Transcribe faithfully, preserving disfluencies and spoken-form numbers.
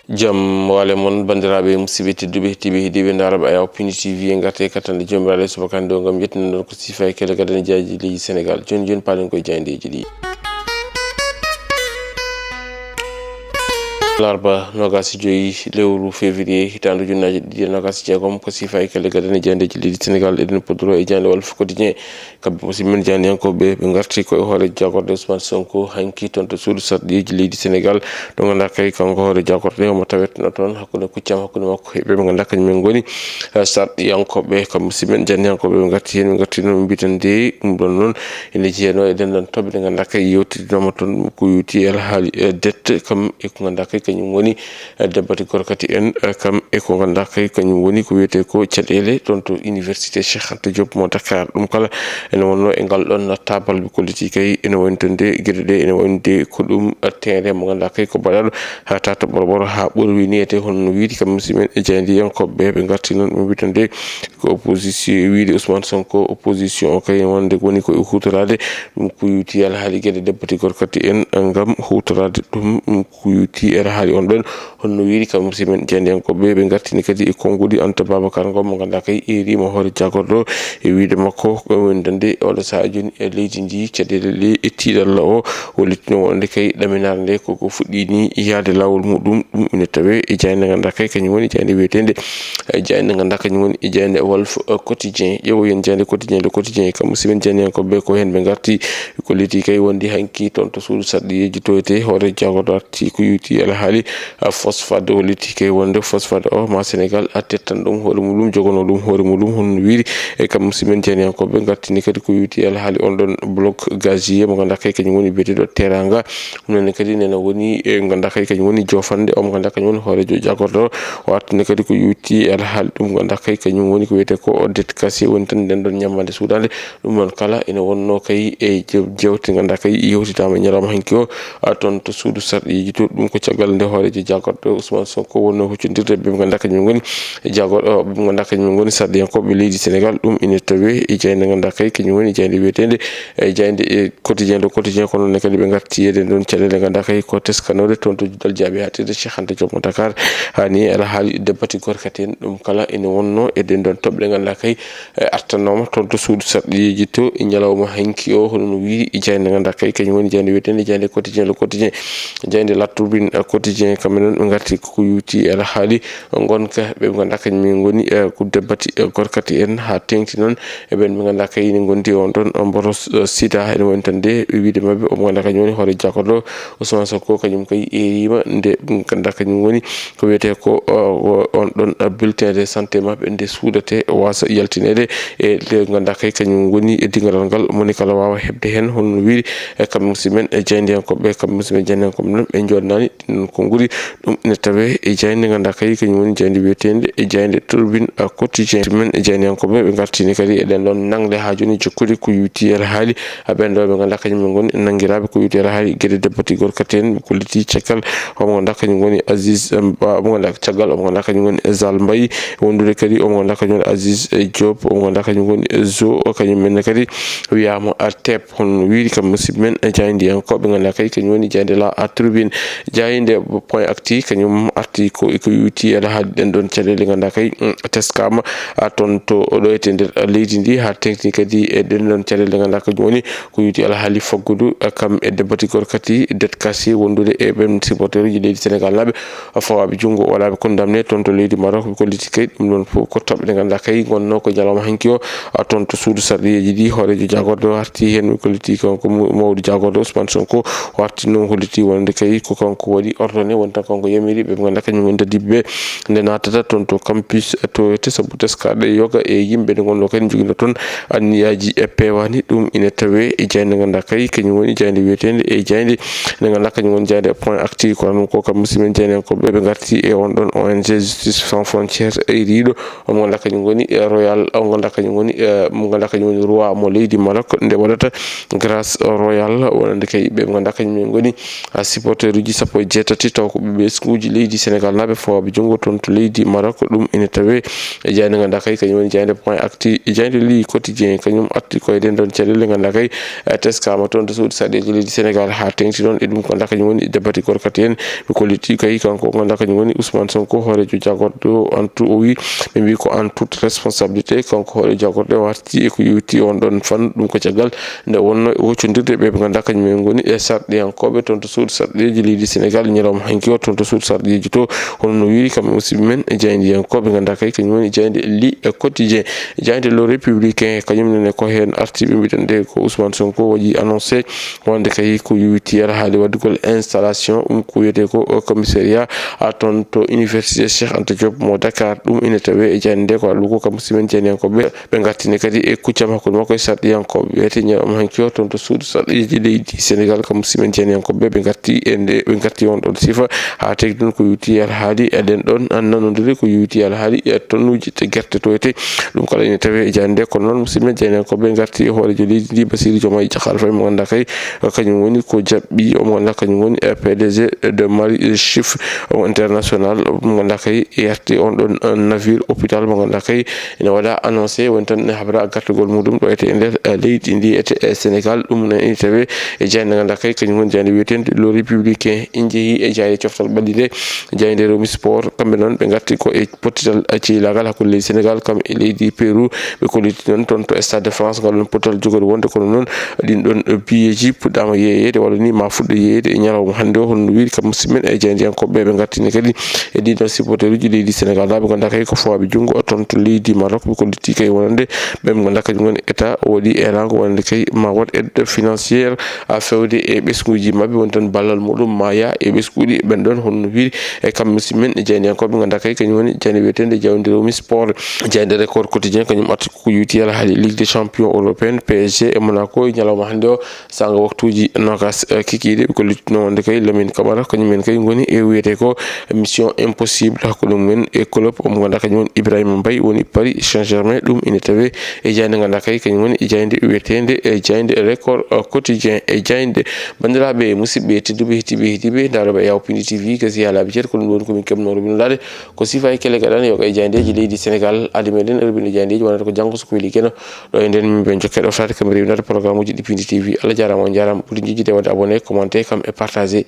Jam waale mon, banndiraaɓe, musidɓe tedduɓe, heɗtiiɓe, heɗiiɓe Daara Ɓaya Opini T V, en ngarti e kattanɗe Joomiraaɗo e subaka hannde o ngam yettinande on ko siifa e kelle gadane jaaji leydi Senegaal. Jooni jooni, paalen koye jaayndeeji ɗi. Larba noogaas e joy lewru février, hitaande ujunnaaje ɗiɗi e noogaas e jeegom, ko siifa e kelle gadane jaayndeeji leydi Senegaal. Eɗen poddoroo e jaaynde Walf Quotidien. Kamɓe musidɓe men jaayndiyankooɓe, ɓe ngarti ko e hoore jaagorɗe Ousmane Sonko hanki toon to suudu sarɗiyeeji leydi Senegaal. Ɗo ngannduɗaa kay, kanko hoore jaagorɗe, omo tawetno toon hakkunde kuccam, hakkunde makko e ɓe ɓe ngannduɗaa kañum en ngoni, eh, sarɗiyankooɓe. Kamɓe musidɓe men jaayndiyankooɓe, ɓe ngarti heen, ɓe ngarti noon, ɓe mbiten de ɗum ɗoon noon ene jeyanoo e ɗeen ɗoon toɓɓe ɗe ngannduɗaa kay yewtidinooma toon ko yowitii e alhaali, eh, dette kam e ko ngannduɗaa kay kañum woni, eh, debbati gorkati en, eh, kam e ko ngannduɗaa kay kañum woni ko wiyetee ko caɗeele toon to Université Cheikh Anta Diop mo Dakar. Ɗum kala ene wonnoo e ngal ɗoon taabal, ɓe kolliti kay ene woni toon de geɗe ɗe ene woni de ko ɗum, eh, terrain mo ngannduɗaa kay ko baɗaaɗo haa tata ɓoro ɓoro haa ɓorwi niyete hono no wiide kamɓe musidɓe men e jaayndiyankooɓe ɓe, ɓe ngarti noon ɓe mbiyi toon de ko opposition wiide Ousmane Sonko, opposition o kay wonde woni ko e huutoraade ɗum ko yowitii e alhaali geɗe debbati gorkati en ngam huutoraade ɗum, ɗum ko yowitii e alhaali on ɗoon. Hono no wiiri kam musidɓe men jaayndiyankooɓe, ɓe ngartini kadi e konngudi Anta Babacar Ngom mo ngannduɗaa kay eeriima hoore jaagorɗo e wiide makko ko woni dande oɗo sahaa jooni e leydi ndi caɗeele ɗe e tiiɗalla o. O littino wonde kay ɗaminaare nde koko fuɗɗii ni yaade laawol muɗum, ɗum ene tawee e jaaynde ngannduɗaa kay kañum woni jaaynde wiyeteende, e jaaynde ngannduɗaa kañum woni e jaaynde Walf, eh, Quotidien. Ƴeewoyen jaaynde Quotidien, Le Quotidien, kam musidɓe men jaayndiyankooɓe ko heen ɓe ngarti. Ko leti kay wondi hanki toon to suudu sarɗiyeeji to etee hoore jaagorɗo arti ko yowitii alhaali, ah, phosphate. O leti kay wonde phosphate o ma Senegaal a tettan ɗum hoore muɗum, jogono ɗum hoore muɗum, hono no wiiri. E kam musidɓe men jaayndiyankooɓe ngartini kadi ko yowitii alhaali on ɗoon bloc gazier mo ngannduɗaa kay kañum woni biyeteeɗo Teranga. Ɗum noon kadi nena woni e ngannduɗaa kay kañum woni joofande o mo ngannduɗaa kañum woni hooreejo jaagorɗo o. O artini kadi ko yowitii alhaali ɗum ngannduɗaa kay kañum woni ko wiyetee ko dette cassée woni tan nden ɗoon ñammande suuɗaande. Ɗum noon kala ene wonnoo kay e jew-, jeewte ngannduɗaa kay yewtitaama e ñalawma hanki o, a, toon to suudu sarɗiyeeji to. Ɗum ko caggal nde hooreejo jaagorɗo Ousmane Sonko wonnoo huccondirde ɓe ngannduɗaa kañum ngoni jaagorɗo, ɓe ngannduɗaa kañum ngoni sarɗiyankooɓe leydi Senegaal. Ɗum ene tawee e jaaynde ngannduɗaa kay kañum woni jaaynde wiyeteende, e jaaynde, e Quotidien, Le Quotidien, kono noon kadi ɓe ngarti e ɗeen ɗoon caɗeele ngannduɗaa kay ko teskanoɗe toon to Dal Jaaɓi Haaɗtirde Cheikh Anta Diop mo Dakar. Haa ni alhaali debbati gorkati en, ɗum kala ene wonnoo e ɗeen ɗoon toɓɓe ngannduɗaa kay, eh, artanooma toon to suudu sarɗiyeeji to e ñalawma hanki o, hono no wiiri e jaaynde ngannduɗaa kay kañum woni jaaynde wiyeteende jaaynde Quotidien, Le Quotidien, jaaynde La Tribune, eh, Quotidien, kamɓe noon ɓe ngarti ko yowitii e alhaali ngonka ɓe ngannduɗaa kañum en ngoni, eh, ko debbati, eh, gorkati en haa teeŋti noon e ɓeen ɓe ngannduɗaa kay ene ngondi e on ɗoon, eh, mboros, eh, sida. Ene woni tan de ɓe wiide maɓɓe omo ngannduɗaa kañum woni hoore jaagorɗo Ousmane Sonko, kañum kay eeriima nde ngannduɗaa kañum woni ko wiyetee ko, o, o, on ɗoon, a, bulletin de santé maɓɓe nde suuɗate, waasa yaltineede e nde ngannduɗaa kay kañum woni e dingiral ngal, moni kala waawa heɓde heen. Hono no wiiri e kamɓe musidɓe men e jaayndiyankooɓe, kamɓe musidɓe men jaayndiyankooɓe noon ɓe njooɗnaani ɗin konngudi. Ɗum ene tawee e jaaynde ngannduɗaa kay kañum woni jaaynde wiyeteende e jaaynde Tribune, a, Quotidien. Men e jaayndiyankooɓe ɓe ngartini kadi e ɗeen ɗoon naŋle haa jooni jokkude ko yowitii e alhaali a, ɓeen ɗo ɓe ngannduɗaa kañum en ngoni nanngiraaɓe ko yowitii e alhaali geɗe debbati gorkati en, ɓe kolliti caggal omo ngannduɗaa kañum woni Aziz, em, ba, omo ngannduɗaa caggal omo ngannduɗaa kañum woni Zal Mbaye, wondude kadi omo ngannduɗaa kañum woni Aziz, eh, Diop, omo ngannduɗaa kañum woni Zo, o kañum men ne kadi wiyaama a, teep, hono no wiiri kam musidɓe men, eh, jaayndiyankooɓe ngannduɗaa kay kañum woni jaaynde La, a, Tribune, jaaynde Point Actu, kañum arti ko e ko yowitii e alhaali ɗeen ɗoon caɗeele ngannduɗaa kay, mm, teskaama, a, toon to ɗo etee nder leydi ndi, haa teeŋti kadi e ɗeen ɗoon caɗeele ngannduɗaa kañum woni ko yowitii alhaali faggudu, a, kam e debbati gorkati dette cassée wondude e ɓeen supporteruuji leydi Senegaal naaɓe, a, fawaaɓe junngo waɗaaɓe condamné toon to leydi Maroc. Ɓe kolliti kay ɗum ɗoon fof ko toɓɓe ɗe ngannduɗaa kay ngonnoo ko ñalawma hanki o, a, toon to suudu sarɗiyeeji ɗi, hooreejo jaagorɗo o arti heen, ɓe kolliti kanko mu-, mawɗo jaagorɗo Ousmane Sonko, o arti noon holliti wonde kay ko kanko waɗi ordonné, woni tan kanko yamiri ɓe ɓe ngannduɗaa kañum woni dadiiɓe ɓe nde naatata toon to campus, to ete sabu teskaaɗe yoga e yimɓe nde ngonnoo kay ne njogino toon anniyaaji e peewaani. Ɗum ine tawee e jaaynde ngannduɗaa kay kañum woni jaaynde wiyeteende e jaaynde nde ngannduɗaa kañum woni jaaynde Point Actu. Kono noon ko kam musidɓe men jaayndiyankooɓe ɓe ngarti e on ɗoon O N G Justice Sans Frontières e riiɗo omo ngannduɗaa kañum woni, eh, Royal, omo ngannduɗaa kañum woni, eh, mo ngannduɗaa kañum woni roi mo leydi Maroc nde waɗata grâce royale, wonande kay ɓe ngannduɗaa kañum en ngoni, ah, supporteruuji sappo e jeetati Ti taw ko ɓe ɓesnguuji leydi Sénégal naaɓe fawaaɓe junngo toon to leydi Maroc. Ɗum ene tawee e jaaynde ngannduɗaa kay kañum woni jaaynde Point Actu, e jaaynde Li Quotidien, kañum arti ko e ɗeen ɗoon caɗeele ngannduɗaa kay, eh, teskaama toon to suudu sarɗiiji leydi Sénégal haa teeŋti ɗoon. E ɗum ko ngannduɗaa kañum woni Debati Gorkati en, ɓe kolliti kay kanko ngannduɗaa kañum woni Ousmane Sonko, hooreejo jagorɗo. En tout o wi, ɓe mbi ko en toute responsabilité, kanko hooreejo jagorɗo o arti e ko yowiti on ɗoon fannu. Ɗum ko caggal nde wonno e woccondirde ɓe ɓe ngannduɗaa kañum en ngoni e sarɗiyankooɓe toon to suudu sarɗiiji leydi Sénégal ñalawma hanki o toon to suudu sarɗiiji to. Hono no wiiri kamɓe musidɓe men e jaayndiyankooɓe ngannduɗaa kay kañum woni jaaynde Li Quotidien, jaaynde Le Républicain, kañum nene ko heen arti. Ɓe mbiɗen nde ko Ousmane Sonko waɗi annoncé wonde kay ko yowiti alhaali waɗugol installation, ɗum ko wiyetee ko commissariat a toon to université Cheikh Anta Diop mo Dakar. Ɗum ene tawee e jaaynde nde ko alluko kam simen jaayndiyankooɓe. Ɓe ngartini kadi e kuccam hakkunde makko e sarɗiyankooɓe wiyetee ñalawma hanki o toon to suudu sarɗiiji leydi Sénégal, kam simen jaayndiyankooɓe ɓe ngarti e nde, ɓe ngarti on ɗon sifa haa tegi ɗum ko yowiti alhaali e ɗen ɗon nanondiri ko yowiti alhaali e tonnuuji te gerte to wiyetee. Ɗum kala ene tawee e jaaynde nde. Kono noon musidɓe jaayndiyankooɓe ngarti e hooreejo leydi ndi Bassirou Diomaye Diakhar Faye mo ngannduɗaa kay kañum woni ko jaɓɓi, omo ngannduɗaa kañum woni, eh, P D G de Marie Chiffre, omo international, mo ngannduɗaa kay yarti on ɗon, eh, navire hôpital mo ngannduɗaa kay ene waɗa annoncé woni tan ene habra gartugol muɗum ɗo wiyetee e nder, eh, leydi ndi wiyetee, eh, Sénégal. Ɗum ne ene tawee e jaaynde ngannduɗaa kay kañum woni jaaynde wiyeteende Le Républicain. En njehii e jaaynde coftal ɓalli nde, jaaynde Rewmi Sport, kamɓe noon ɓe ngarti ko e pottital ceylaagal hakkunde leydi Sénégal kam e leydi Pérou. Ɓe kolliti noon toon to Stade de France ngal woni pottal jogori wonde, kono noon ɗin ɗon biyeeji puɗɗaama yeeyeede walla ni ma fuɗɗo yeeyeede e ñalawma hannde o. Hono no wiiri kam musidɓe men e jaayndiyankooɓe ɓe, ɓe ngartini kadi e ɗin ɗon supporteruuji leydi Sénégal naaɓe ngannduɗaa kay ko fawaaɓe junngo toon to leydi Maroc. Ɓe kolliti kay wonande ɓe ɓe ngannduɗaa kañum woni état o waɗi eeraango wonande kay ma waɗ aide financière a fewde e ɓesnguuji maɓɓe woni tan ballal muɗum ma yaa e ɓesnguuji ɓen ɗon. Hono no wiiri e kam musidɓe men e jaayndiyankooɓe ngannduɗaa kay kañum woni jaaynde wiyeteende jaaynde Rewmi Sport. Jaaynde Record Quotidien kañum arti ko yowiti alhaali Ligue des Champions européenne, P S G e Monaco e ñalawma hannde o saanga waktuuji noogaas, eh, kikiiɗe. Ɓe kollitno wonde kay Lamine Camara kañum en kay ngoni e wiyetee ko Mission Impossible hakkunde mumen e club omo ngannduɗaa kañum woni Ibrahima Mbaye woni Paris Saint-Germain. Ɗum ene tawee e jaaynde ngannduɗaa kay kañum woni jaaynde wiyeteende e jaaynde Record, eh, Quotidien. E jaaynde banndiraaɓe musidɓe tedduɓe heɗiiɓe heɗiiɓe ndaarooɓe e Yaw Pindi T V gasi haa laabi jeetati. Ko ɗum woni ko min keɓnoo rubindaade ko sifa e kele gaɗan yoga e jaayndeeji leydi Sénégal. Adi meɗen rubinde jaayndeeji wonata ko janngo so ko weli Geno. Ɗo e nden min ɓe jokke ɗoftaade kamɓe rewinata programme uji ɗi Pindi T V. Allah jaaraama, on njaaraama ɓuri jejjide waɗde abonné, commenté kam e partagé.